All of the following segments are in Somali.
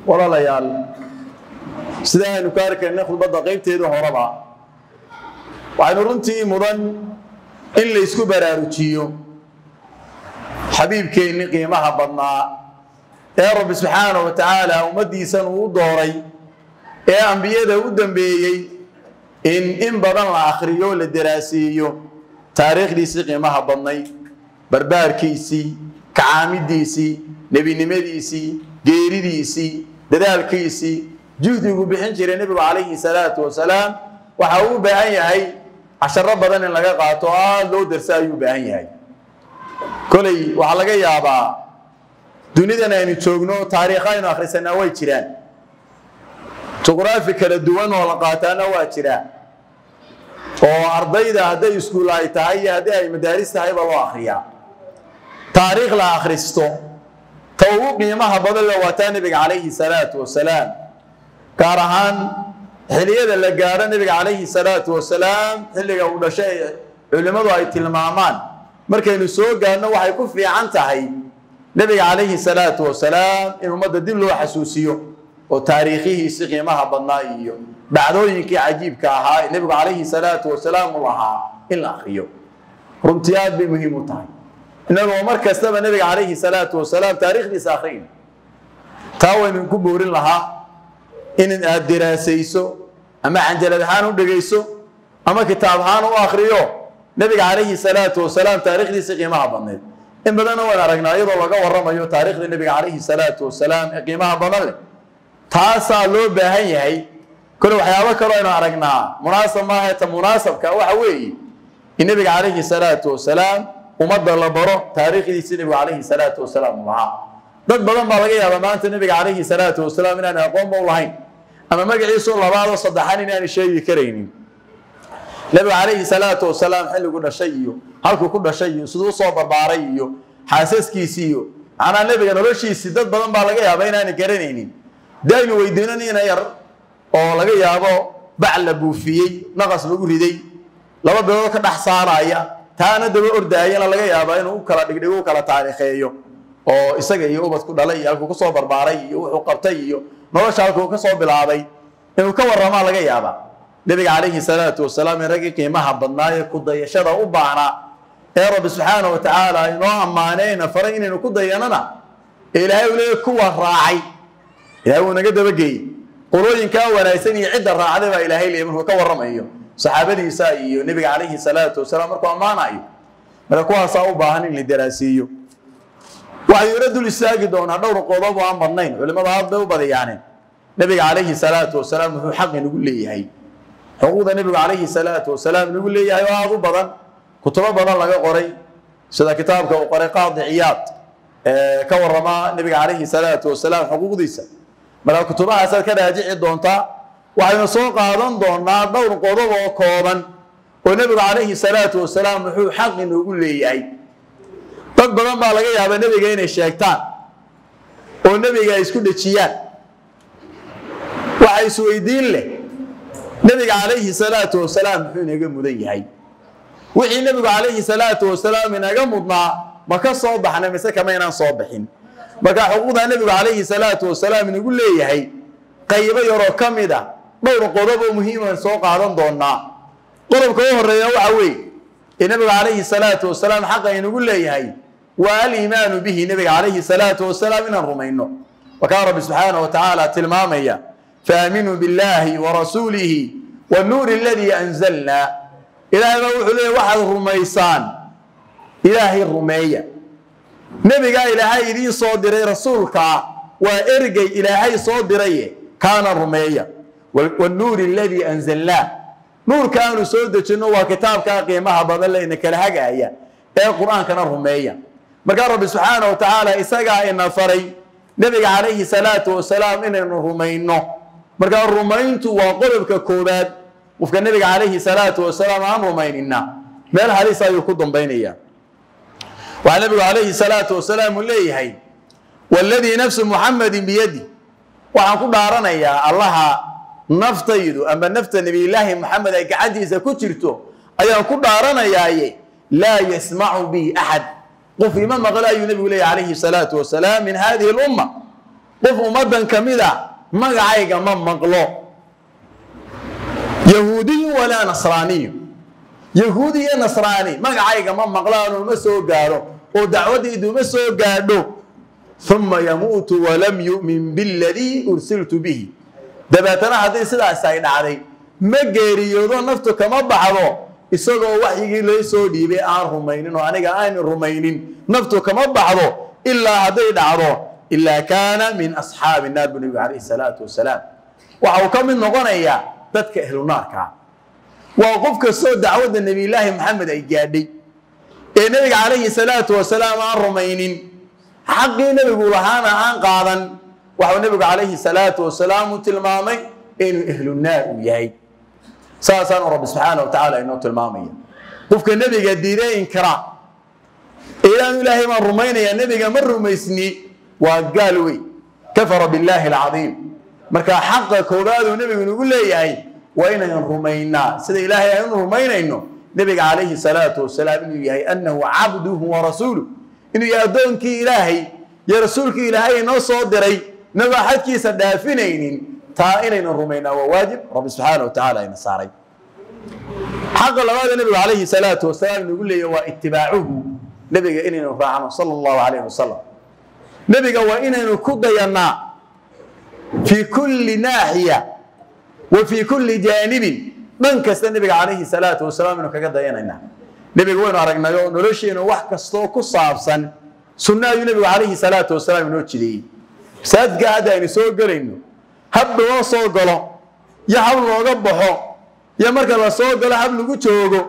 Walaalayaal, sida aynu ka arkaynay khudbadda qaybteeda horeba, waxaynu runtii mudan in la isku baraarujiyo xabiibkeenni qiimaha badnaa ee Rabbi subxaanahu wa tacaala ummaddiisan uu u dooray ee ambiyada u dambeeyey, in badan la akhriyo, la daraasiiyo taariikhdiisii qiimaha badnay, barbaarkiisii, kacaamidiisii, nebinimadiisii, geeridiisii, dadaalkiisii, juhdigu bixin jiray nebigu calayhi salaatu wasalaam. Waxa uu u baahan yahay casharo badan in laga qaato, aada loo darsa ayuu u baahan yahay. Koley waxaa laga yaabaa dunidan aynu joogno taariikh aynu akhrisanaa way jiraan, juqraafi kala duwan oo la qaataana waa jiraa, oo ardayda hadday iskuul ay tahay iyo haddii ay madaaris tahayba loo akhriyaa. Taariikh la akhristo ta ugu qiimaha badan le waa taa nebiga calayhi salaatu wasalaam, gaar ahaan xilliyada la gaadho nebiga calayhi salaatu wasalaam xilliga uu dhashay culimmadu ay tilmaamaan. Markaynu soo gaadhno, waxay ku fiican tahay nebiga calayhi salaatu wasalaam in ummadda dib loo xasuusiyo oo taariikhihiisi qiimaha badnaa iyo dhacdooyinkii cajiibka ahaa ee nebigu calayhi salaatu wasalaam u lahaa in la akriyo. Runtii aad bay muhiim u tahay innagoo mar kastaba nebiga calayhi salaatu wasalaam taariikhdiisa akhriyno. Taa waynu ku boorin lahaa in aad diraasayso, ama canjalad ahaan u dhegayso ama kitaab ahaan u akriyo nebiga calayhi salaatu wasalaam taariikhdiisa qiimaha badneed. In badanna waan aragnaa iyadoo laga warramayo taariikhda nebiga calayhi salaatu wasalaam ee qiimaha badan leh. Taasaa loo baahan yahay. Kole waxyaabo kaloo aynu aragnaa munaasab maaha. Ta munaasabka waxa weeye in nebiga calayhi salaatu wasalaam ummadda la baro taariikhdiisi nebigu calayhi salaatu wasalaam uu lahaa. Dad badan baa laga yaabaa maanta nebiga calayhi salaatu wasalaam inaan aqoonba u lahayn, ama magaciisu labaadoo saddexan inaanu sheegi karaynin. Nebigu calayhi salaatu wasalaam xilligu dhashay iyo halkuu ku dhashay iyo siduu usoo barbaaray iyo xaasaskiisii iyo macnaa nebiga noloshiisii, dad badan baa laga yaabaa inaanu garanaynin. Dee aynu weydiinan ina yar oo laga yaabo bac la buufiyey, naqas lagu riday, 2 bilood ka dhex saaraya, taana daba ordaayana, laga yaabaa inuu u kala dhigdhigo, u kala taariikheeyo oo isaga iyo ubad ku dhalay iyo halkuu kusoo barbaaray iyo wuxuu qabtay iyo nolosha halkuu ka soo bilaabay inuu ka warramaa laga yaabaa. Nebiga calayhi salaatu wasalaam in raggii qiimaha badnaa ee ku dayashada u baahnaa ee Rabbi subxaana wa tacaala inoo ammaaneyna faray inaynu ku dayanana, ee Ilaahay uu leeyahy kuwa raacay, Ilahay wuu naga dabageeyey qolooyinkaa wanaagsan iyo cidda raacday baa Ilaahay leeyay markuu ka warramayo saxaabadiisa iyo nebiga calayhi salaatu wasalaam markuu ammaanayo. Marka kuwaasaa u baahan in la daraasiiyo. Waxaynu ila dul istaagi doonaa dhowr qodob oo aan badnayn, culimmadu aad bay u badiyaaneen. Nebiga calayhi salaatu wasalaam wuxuu xaq inagu leeyahay, xuquuqda nebigu calayhi salaatu wasalaam inagu leeyahay oo aada u badan, kutubo badan laga qoray, sida kitaabka uu qoray Qaadi Ciyaad ee ka warrama nebiga calayhi salaatu wasalaam xuquuqdiisa. Marka kutubahaasaad ka raajici doontaa. Waxaynu soo qaadan doonaa dhowr qodob oo kooban oo nebigu calayhi salaatu wasalaam wuxuu xaq inoogu leeyahay. Dad badan baa laga yaabaa nebiga inay sheegtaan oo nebiga ay isku dhejiyaan. Waxa isweydiin leh, nebiga calayhi salaatu wasalaam muxuu inaga mudan yahay? Wixii nebigu calayhi salaatu wasalaam inaga mudnaa ma ka soo baxnay mise kama inaan soo bixin? Marka xuquuqda nebigu calayhi salaatu wasalaam inagu leeyahay qaybo yaroo ka mid a, dhowr qodob oo muhiiman soo qaadan doonaa. Qodobka u horeeya waxa weeye ee nebigu calayhi salaatu wasalaam xaqa inagu leeyahay waa aliimaanu bihi, nebiga calayhi salaatu wasalaam inaan rumayno. Wakaa Rabbi subxaanahu wa tacaala tilmaamaya: "Faaminuu billahi warasuulihi wanuuri aladii anzalna." Ilaahay baa wuxuu leeyahy waxaad rumaysaan Ilaahay, rumeeya nebigaa Ilaahay idiin soo diray, rasuulkaa waa ergey Ilaahay soo diraye, kaana rumeeya. Wanuuri aladii anzalnaa, nuurka aanu soo dejinno waa kitaabkaa qiimaha badan leyna kala hagaaya ee Qur-aankana rumeeya. Markaa Rabbi subxaana wa tacaala isagaa ina faray nebiga calayhi salaatu wasalaam inaynu rumayno. Markaa rumayntu waa qodobka koobaad. Qofka nebiga calayhi salaatu wasalaam aan rumaynina meel halis ayuu ku dambaynaya. Waxaa nebigu calayhi salaatu wasalaam uu leeyahay: "Waladii nafsu Muxamadin biyadi", waxaan ku dhaaranayaa Allaha naftaydu ama nafta Nebiyullaahi Maxamed ay gacantiisa ku jirto ayaan ku dhaaranayaaye, "laa yasmacu bi axad", qof ima maqlo ayuu nebigu leeyahy calayhi salaatu wasalaam, "min hadihi lumma", Qof ummaddan ka mid a magacayga ma maqlo, yahuudiyu walaa nasraaniyu, yahuudi iyo nasraani magacayga ma maqlaanoo ma soo gaadho oo dacwadaydu ma soo gaadho. Uma yamuutu walam yu'min biladii ursiltu bihi. Dabeetana haddii sidaas ay dhacday, ma geeriyoodo, naftu kama baxdo isagoo waxyigii loo soo dhiibay aan rumaynin oo aniga aanin rumaynin, naftu kama baxdo ilaa hadday dhacdo, ilaa kaana min asxaabi naar buu nebigu calayhi salaatu wasalaam. Waxa uu ka mid noqonayaa dadka ehlu naarkaa. Waa qof kastoo dacwadda nebiyullaahi Maxamed ay gaadhay ee nebiga calayhi salaatu wasalaam aan rumaynin, xaqii nebigu lahaana aan qaadan, waxau nebigu calayhi salaatu wasalaam u tilmaamay inuu ehlu naar uu yahay. Saasaanu rabbi subxaana wa tacaala inoo tilmaamaya. Qofka nebiga diiday, inkira, ilaanu ilaahay baan rumaynayaa, nebiga ma rumaysni, waa gaal wey, kafara billaahi alcadiim. Marka xaqa koowaaduu nebigu nagu leeyahay waa inaynu rumaynaa sida ilaahay aynu rumaynayno nebiga calayhi salaatu wasalaam inuu yahay annahu cabduhu wa rasuuluh, inuu yahay addoonkii ilaahay iyo rasuulkii ilaahay inoo soo diray, nabaa xadkiisa dhaafinaynin. Taa inaynu rumaynaa waa waajib rabbi subxaana wa tacaala ina saaray. Xaqa labaada nebigu calayhi salaatu wasalaam nagu leeyahay waa itibaacuhu, nebiga inaynu raacno sala allahu calayhi wasalam. Nebiga waa inaynu ku dayannaa fii kulli naaxiya wa fii kulli jaanibin, dhan kasta nebiga calayhi salaatu wasalaam aynu kaga dayanaynaa. Nebiga waynu aragnay oo nolosheenu wax kastoo ku saabsan sunna ayuu nebigu calayhi salaatu wasalaam inoo jideeyey. Masaajidka hadda aynu soo gelayno, hab loo soo galo iyo hab looga baxo iyo marka la soo galo hab lagu joogo,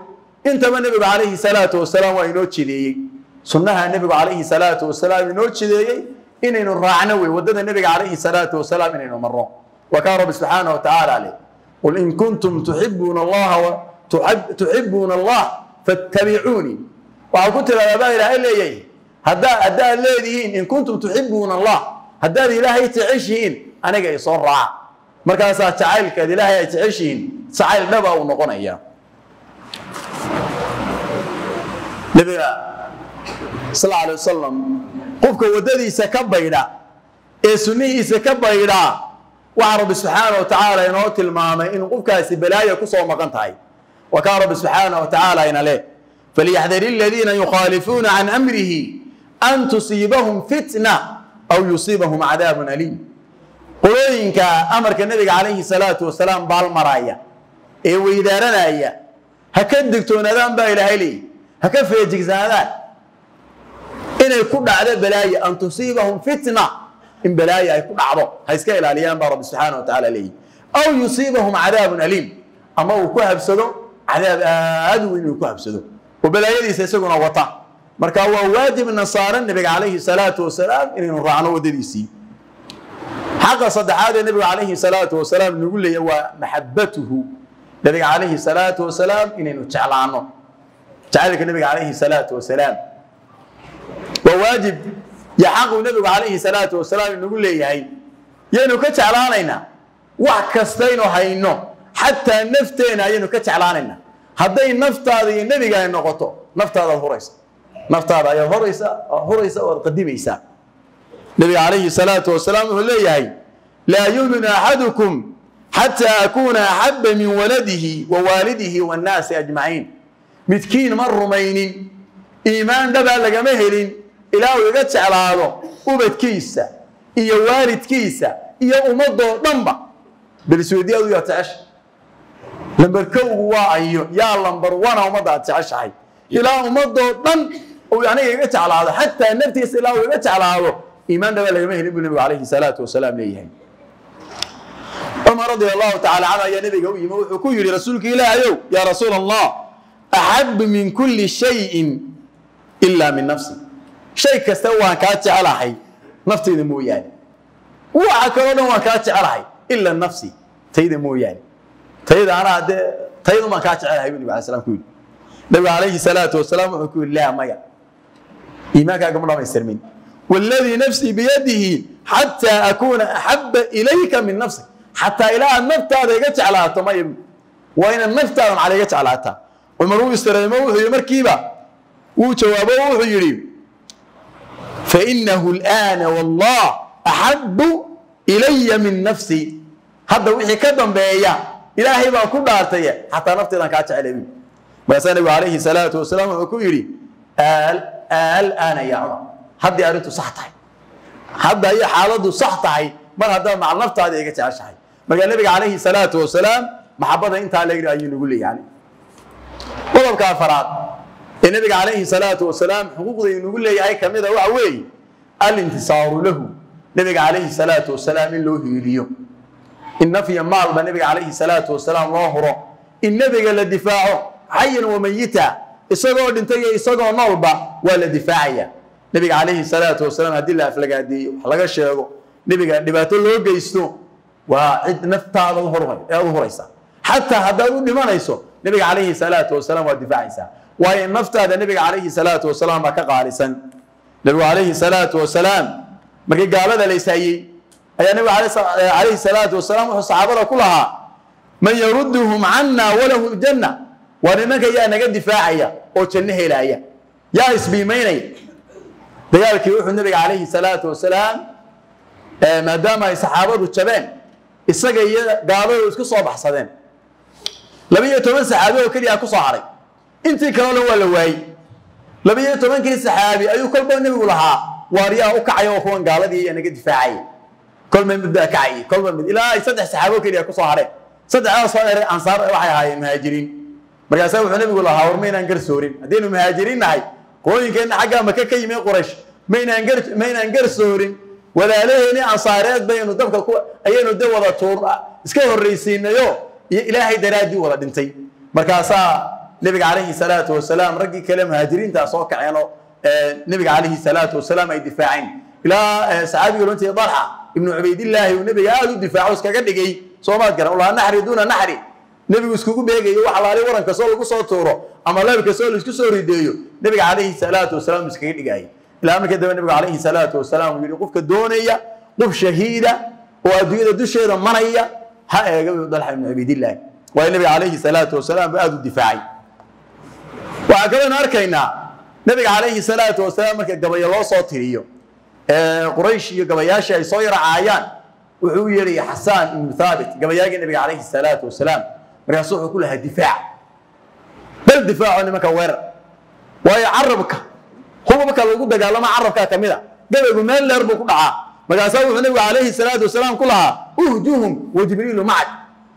intaba nebigu calayhi salaatu wasalaam waa inoo jideeyey. Sunnaha nebigu calayhi salaatu wasalaam inoo jideeyey inaynu raacno wey, waddada nebiga calayhi salaatu wasalaam inaynu marno. Wa kaan rabbi subxaana wa tacaala leh: qul in kuntum tuxibuuna allaha tuxibuuna allah fattabicuunii. Waxaa ku tiraahdaa baa ilaahay leeyahay, haddaad leedihiin in kuntum tuxibuuna allah, haddaad ilaahay jeceshihiin, aniga isoo raaca. Markaasaa jacaylkaad ilaahay ay jeceshihiin jacayl dhaba uu noqonaya. Nabiga sal alay wasalam qofka waddadiisa ka baydha ee sunnihiisa ka baydhaa, waxaa rabbi subxaana wa tacaala inoo tilmaamay inuu qofkaasi balaaya ku soo maqan tahay. Wa kaan rabbi subxaana wa tacaala ina leh: falyaxdari aladiina yukhaalifuuna can amrihi an tusiibahum fitna aw yusiibahum cadaabun aliim. Qolooyinka amarka nebiga calayhi salaatu wasalaam baalmaraya ee weydaaranaya ha ka digtoonaadaan baa ilaahay leeyahy, ha ka feejigsaadaan inay ku dhacdo balaayo, an tusiibahum fitna, in balaayo ay ku dhacdo ha iska ilaaliyaan baa rabbi subxaana wa tacaala leeyahy, aw yusiibahum cadaabun aliim, ama uu ku habsado cadaab aad u weyn uu ku habsado oo balaayadiisa isaguna wata. Marka waa waajibna saaran nebiga calayhi salaatu wasalaam inaynu raacno waddadiisii. Xaqa saddexaad ee nebigu calayhi salaatu wasalaam nagu leeyahy waa maxabatuhu, nebiga calayhi salaatu wasalaam inaynu jeclaano. Jacaylka nebiga calayhi salaatu wasalaam waa waajib iyo xaquu nebigu calayhi salaatu wasalaam inagu leeyahay. Yaynu ka jeclaanaynaa wax kastaynu hayno, xataa nafteena ayaynu ka jeclaanaynaa. Hadday naftaada iyo nebiga ay noqoto, naftaadaad huraysa, naftaada ayaad horaysa huraysa oo aad qadimaysaa. Nebiga calayhi salaatu wasalaam wuxuu leeyahay: laa yuuminu axadukum xataa akuuna axaba min waladihi wa waalidihi waannaasi ajmaciin. Midkiin ma rumaynin, iimaan dhabaa lagama helin ilaa uu iga jeclaado ubadkiisa iyo waalidkiisa iyo ummadoo dhanba. Bal isweydii, adu yaa jecesha? Lambar kowgu waa ayo? Yaa lambar wana ummadda aad jeceshahay? Ilaa ummadoo dhan uu aniga iga jeclaado, xataa naftiisa ilaa uu iga jeclaado, iimaan dhabaa lagama helin buu nebigu calayhi salaatu wasalaam leeyahay. Cumar radia allahu tacala canhu ayaa nebiga u yimi, wuxuu ku yidhi: rasuulka ilaahayow, yaa rasuul allah, axab min kulli shayin ilaa min nafsi, shay kasta waan kaa jecelahay naftayda mooyaane, waxa kaloo dhan waan kaa jecelahay ila nafsi, tayda mooyaane, tayda anaa dee taydu baan kaa jecelahay buu nabig alay slam ku yidhi. Nabigu calayhi salaatu wasalaam wuxuu ku yidhi: laa, maya, iimaankaaga ma dhamaystirmin. Waladii nafsii biyadihi xataa akuuna axaba ilayka min nafsik, xataa ilaa aad naftaada iga jeclaato maya, waa inaad naftaada macala iga jeclaataa. Cumar wuu istareemo, wuxuu yidhi markiiba wuu jawaabo, wuxuu yidhi: fainahu al'aana wallah Axabbu ilaya min nafsi. Hadda wixii ka dambeeya Ilaahay baan ku dhaartay, xataa nafteedan kaa jecelay. Markaasaa nabigu calayhi salaatu wasalaam wuxuu ku yidhi: Alaana ya Cumar, haddii arrintu sax tahay, hadda ayay xaaladdu sax tahay, mar haddaad macal naftaada iga jeceshahay. Markaa nabiga calayhi salaatu wasalaam maxabada intaa leegri ayuu nagu leeyahay. Qodobka afaraad ee nabiga calayhi salaatu wasalaam xuquuqda inagu leeyahay kamida waxa weeye alintisaaru lahu, nabiga calayhi salaatu wasalaam in loo hiiliyo, in naf iyo maalba nabiga calayhi salaatu wasalaam loo huro, in nabiga la difaaco xayan wa mayita, isagoo dhintay iyo isagoo noolba waa la difaacaya nabiga calayhi salaatu wasalaam. Haddii la aflagaadeeyo, wax laga sheego nabiga, dhibaato loo geysto, waa cid naftaada aad u huraysa. Xataa haddaad u dhimanayso nabiga calayhi salaatu wasalaam waa difaacaysaa, waayo naftaada nabiga calayhi salaatu wasalaam baa ka qaalisan. Nabigu calayhi salaatu wasalaam markii gaalada la ishaayey ayaa nabigu calayhi salaatu wasalaam wuxuu saxaabada ku lahaa: Man yarudduhum canna walahu ljanna? Waa nimanka yaa naga difaacaya oo janno helaya? Yaa isbiimaynaya? Dagaalkii wuxuu nabiga calayhi salaatu wasalaam, maadaama ay saxaabadu jabeen, isaga iyo gaaladu isku soo baxsadeen, 12 saxaabi oo keliya ku soo haray, intii kalena waa la waayey. 12-kii saxaabi ayuu kolba nebigu lahaa: Waaryaa u kacay oo kuwan gaaladii iyo naga difaacay? Kolba mid baa kacayay, kolba mid, ilaa ay saddex saxaabi oo keliya ku soo hareen. Saddexdaa soo haray ansaar waxay ahaayeen muhaajiriin. Markaasaa wuxuu nebigu lahaa: War, maynaan garsoorin haddaynu muhaajiriin nahay, qooyinkeenna xaggaa Maka ka yimi Quraysh, maynaan garsoorin walaalaheeni ansaareed baynu dabka ku ayaynu de wada tuur iska horraysiinayo iyo Ilaahay daraaddii wada dhintay? Markaasaa nabiga calayhi salaatu wasalaam raggii kale muhaajiriintaa soo kaceenoo nabiga calayhi salaatu wasalaam ay difaaceen, ilaa saxaabiga runtii Dalxa ibnu Cubaydillaahi uu nabiga aada u difaaco, iskaga dhigay, soomaad garan, ulaa naxri duuna naxri, nebigu iskugu beegayo wax alaali waran kastoo lagu soo tuuro ama leeb kastoo laisku soo rideeyo, nabiga calayhi salaatu wasalaam iskaga dhigayay. Ilaa markii dambe nabigu calayhi salaatu wasalaam uu yidhi: Qofka doonaya qof shahiida oo adduunyada dusheeda maraya ha eega Dalxa ibnu Cubaydillaahi. Waayo nabiga calayhi salaatu wasalaam buu aada u difaacay. Waxaa kaloonu arkaynaa nabiga calayhi salaatu wasalaam marka gabayo loo soo tiriyo, Quraysh iyo gabayaashii ay soo yaracaayaan, wuxuu u yeedhayay Xasaan ibnu Thaabit, gabayaagii nabiga calayhi salaatu wasalaam. Markaasu wuxuu ku lahaa: Difaac, bal difaaco nimanka, weerar. Waayo carabka hubabka lagu dagaalamo carabkaa ka mid a, gabaygu meel dheer buu ku dhacaa. Markaasaa wuxuu nabigu calayhi salaatu wasalaam ku lahaa: Uhjuhum wa Jibriilu macak,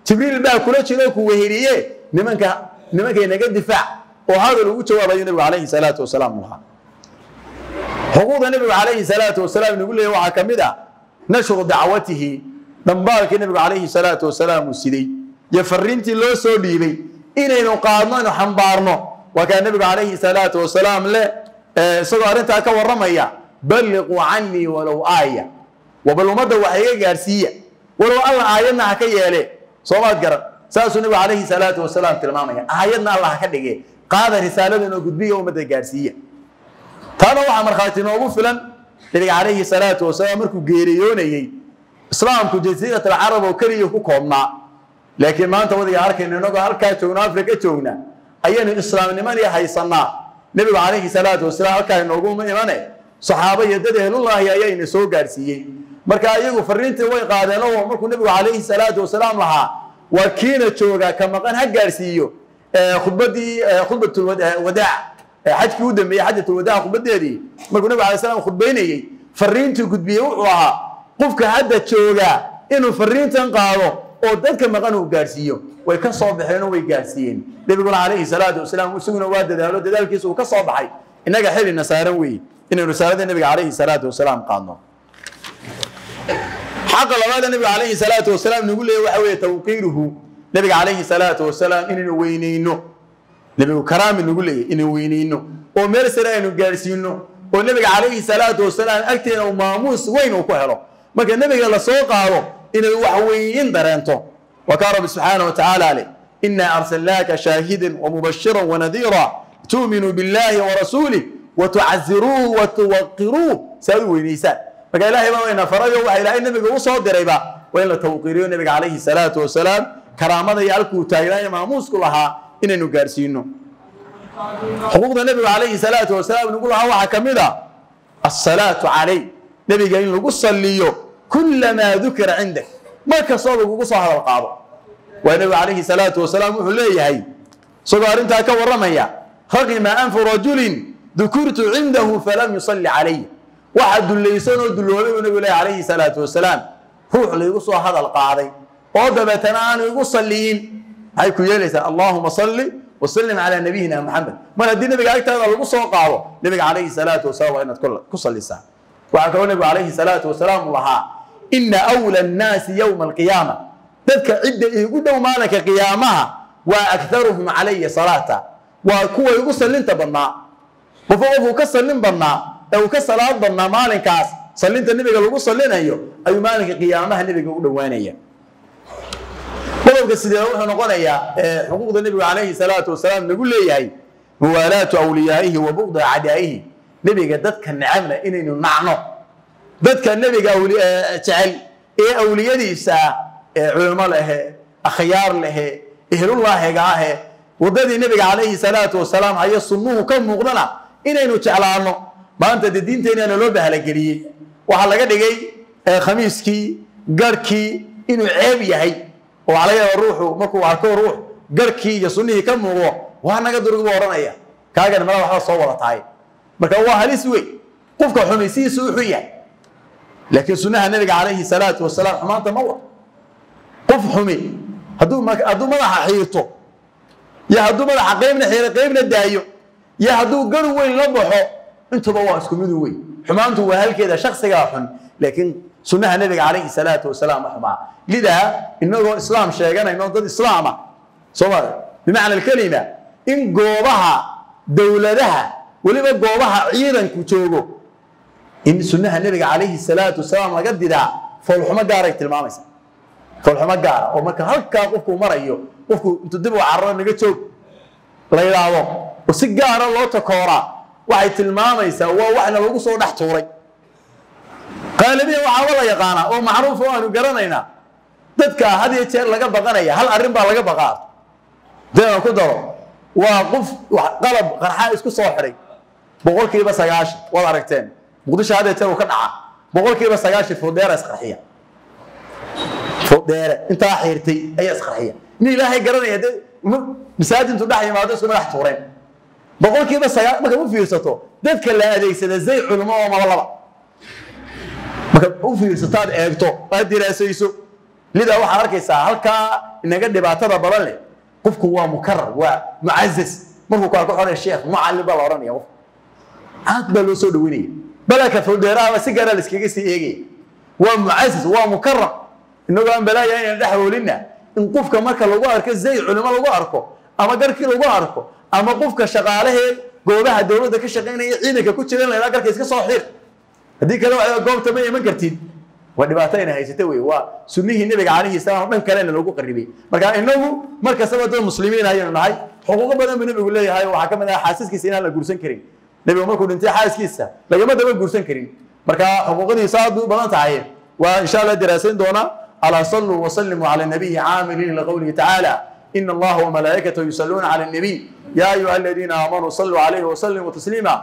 Jibriil baa kula jiro ku weheliye, nimanka nimankay naga difaac. Oo hadal ugu jawaabayo nabigu calayhi salaatu wasalaam lahaa. Xuquuqda nabigu calayhi salaatu wasalaam nagu leeyahy waxaa ka mid ah nashru dacwatihi, dambaalkii nabigu calayhi salaatu wasalaam uu siday iyo fariintii loo soo dhiibay inaynu qaadno, aynu xambaarno. Waa kaa nabigu calayhi salaatu wasalaam leh, isagoo arrintaa ka warramaya: Balliquu cannii walow aaya, wabal ummadda wax iga gaadhsiiya, walow Alla aayadna ha ka yeele. Soomaad garan? Saasuu nabigu calayhi salaatu wasalaam tilmaamaya: Aayadna Alla ha ka dhige, qaada risaaladan oo gudbiya, ummadda gaadhsiiya. Taana waxaa markhaati noogu filan nabiga calayhi salaatu wasalaam markuu geeriyoonayey, islaamku jasiirat alcarab oo keliya ku koobnaa, laakiin maanta wadiga arkayno, inagoo halkaa joogno, Afrika joogna, ayaynu islaamnimadii haysanaa. Nebigu calayhi salaatu wasalaam halkaa inooguma imane, saxaabo iyo dad ehlullaahi ayaa ina soo gaadhsiiyey. Marka iyagu fariintii way qaadeen, oo markuu nebigu calayhi salaatu wasalaam lahaa: Waa kiina jooga ka maqan ha gaadhsiiyo, khudbadii khudbatulwadaac, xajkii u dambeeyey, xajatulwadaac, khudbadeedii markuu nebigu alay slam khudbaynayey, fariintuu gudbiyey wuxuu ahaa qofka hadda joogaa inuu fariintan qaado oo dadka maqan uu gaadhsiiyo. Way ka soo baxeen oo way gaadhsiiyeen. Nebiguna calayhi salaatu wasalaam isaguna waa dadaalo, dadaalkiisa uu ka soo baxay. Innaga xilina saaran weeye inaynu risaalada nebiga calayhi salaatu wasalaam qaadno. Xaqa labaada nebiga calayhi salaatu wasalaam nagu leeyahy waxa weeye tawqiiruhu, nebiga calayhi salaatu wasalaam inaynu weyneyno. Nebigu karaami nagu leeyahy inaynu weyneyno oo meel sare aynu gaadhsiino, oo nebiga calayhi salaatu wasalaam agteena uu maamuus weyn uu ku helo. Marka nebiga la soo qaado inay wax weyn dareento. Waa kaa Rabbi subxaana wa tacaala leh: Inaa arsalnaaka shaahidan wamubashiran wanadiira tu'minuu billahi warasuulih watucaziruuhu watuwaqiruuh. Si aad u weynaysaan. Marka Ilaahay baa wayna farayo, waxa Ilaahay nebiga u soo dirayba waa in la tawqiiriyo nebiga calayhi salaatu wasalaam, karaamada iyo halkuu taagnaayo maamuusku lahaa inaynu gaadhsiino. Xuquuqda nebigu calayhi salaatu wasalaam nagu lahaa waxaa ka mid a asalaatu calayh. Nebiga in lagu salliyo kullamaa dukira cindak, mar kastoo lagugu soo hadal qaado. Waa nebigu calayhi salaatu wasalaam wuxuu leeyahay isagoo arrintaa ka warramaya: raqima anfu rajulin dukurtu cindahu falam yusalli calay. Waxa dullaysan oo dulloobay buu nebigu leeyahay calayhi salaatu wasalaam ruux laygu soo hadal qaaday oo dabeetana aanu igu salliyin. Maxay ku yeelaysaa? Allaahuma salli wasallim calaa nabiyina Maxamed. Mar haddii nebiga agtaada lagu soo qaado, nebiga calayhi salaatu wasalaam waa inaad ku sallisaa. Waxaa kaloo nebigu calayhi salaatu wasalaam uu lahaa: ina awla annaasi yowma alqiyaama, dadka cidda iigu dhow maalinka qiyaamaha waa akharuhum calaya salaata, waa kuwa igu sallinta badnaa. Qofo qofuu ka sallin badnaa ee uu ka salaad badnaa maalinkaas sallinta nebiga lagu sallinayo ayuu maalinka qiyaamaha nebiga u dhowaanaya. Qodobka sideed wuxuu noqonayaa xuquuqda nebigu calayhi salaatu wasalaam nagu leeyahay muwaalaatu awliyaa'ihi wa buqda acdaa'ihi. Nebiga dadka necabna inaynu nacno, dadka nebiga jecel ee awliyadiisa ah ee culimo lehe, akhyaar lehe, ehlullaahiga ahe, waddadii nebiga calayhi salaatu wasalaam haya sunnuhu ka muuqdana inaynu jeclaano. Maanta dee diinteenana loo bahalageliyey, waxaa laga dhigay khamiiskii garhkii inuu ceeb yahay, oo waxaa laga yaaba ruuxu markuu arko ruux garhkii iyo sunnihii ka muuqdo, waa naga durug buu odhanaya, kaagana mala waxba soo wada tahay. Marka waa halis wey, qofka xumaysihiisu wuxuu yahay, laakiin sunnaha nebiga calayhi salaatu wasalaam xumaanta ma wado. Qof xumi hadduu madaxa xiirto iyo hadduu madaxa qaybna xiiro qaybna daayo iyo hadduu gar weyn la baxo, intuba waa isku midu wey. Xumaantu waa halkeeda, shaksigaa xun, laakiin sunnaha nebiga calayhi salaatu wasalaam ma xumaa. Lidaa inagoo islaam sheeganayno, dad islaama sooma, bimacna alkelima, in goobaha dowladaha, weliba goobaha ciidanku joogo, in sunnaha nebiga calayhi salaatu wasalaam laga didaa foolxumo gaaray tilmaamaysa, foolxumo gaara oo marka halkaa qofku marayo, qofku intuu dib u cararo naga joog la yidhaahdo oo si gaara loo takooraa, waxay tilmaamaysaa waa waxna lagu soo dhex tuuray. Qaalibiyan waxaaba la yaqaanaa oo macruuf oo aanu garanaynaa dadka had iyo jeer laga baqanaya hal arrin baa laga baqaa, dee aan ku daro waa qof qalab qarxa isku soo xidhay. 90% waad aragteen Muqdisho had iyo jeer uu ka dhaca, 90% foodheera isqarxiya, foodheere intaa xiirtay ayaa isqarxiya. Nin ilaahay garanaya dee masaajid intuu dhex yimaado isku madax tuureen. 9% marka u fiirsato dadka la adeegsada zay culimo oo maba laba, marka u fiirsataad eegto aad diraasayso, lidaa waxaad arkaysaa halkaa inaga dhibaatada badan leh. Qofku waa mukarar, waa mucazaz markuu ku arko xorey sheekh mucallim baa la odhanaya, qof aad baa loo soo dhaweynaya, balaka foodheeraha si gaara la iskaga sii eegaya. Waa mucazaz, waa mukaram. Inagoo aan balaaya inaan dhex oolinna, in qofka marka lagu arko zay culimo lagu arko ama garkii lagu arko ama qofka shaqaalahee goobaha dowladda ka shaqaynaya ciidanka ku jira in la yidhaha garka iska soo xir, haddii kale waxaa goobta ma iman kartid, waa dhibaato ina haysata wey. Waa sunnihii nebiga calayhi salaam dhan kalena loogu qaribay. Marka inagu mar kastaba dad muslimiin ayaynu nahay, xuquuqo badan buu nebigu leeyahay. Waxaa ka mid ah xaasaskiisa inaan la guursan karin. Nebigu markuu dhintay xaaskiisa lagama daba guursan karin. Marka xuquuqdiisa aad bay u badan tahay, waa insha Allah daraasayn doonaa. Alaa salluu wasallimuu cala nabiyi caamiliin liqowlihi tacaala: ina allaha wamalaa'ikatahu yusalluuna cala annabiy ya ayuha aladiina aamanuu salluu calayhi wasallimuu tasliima.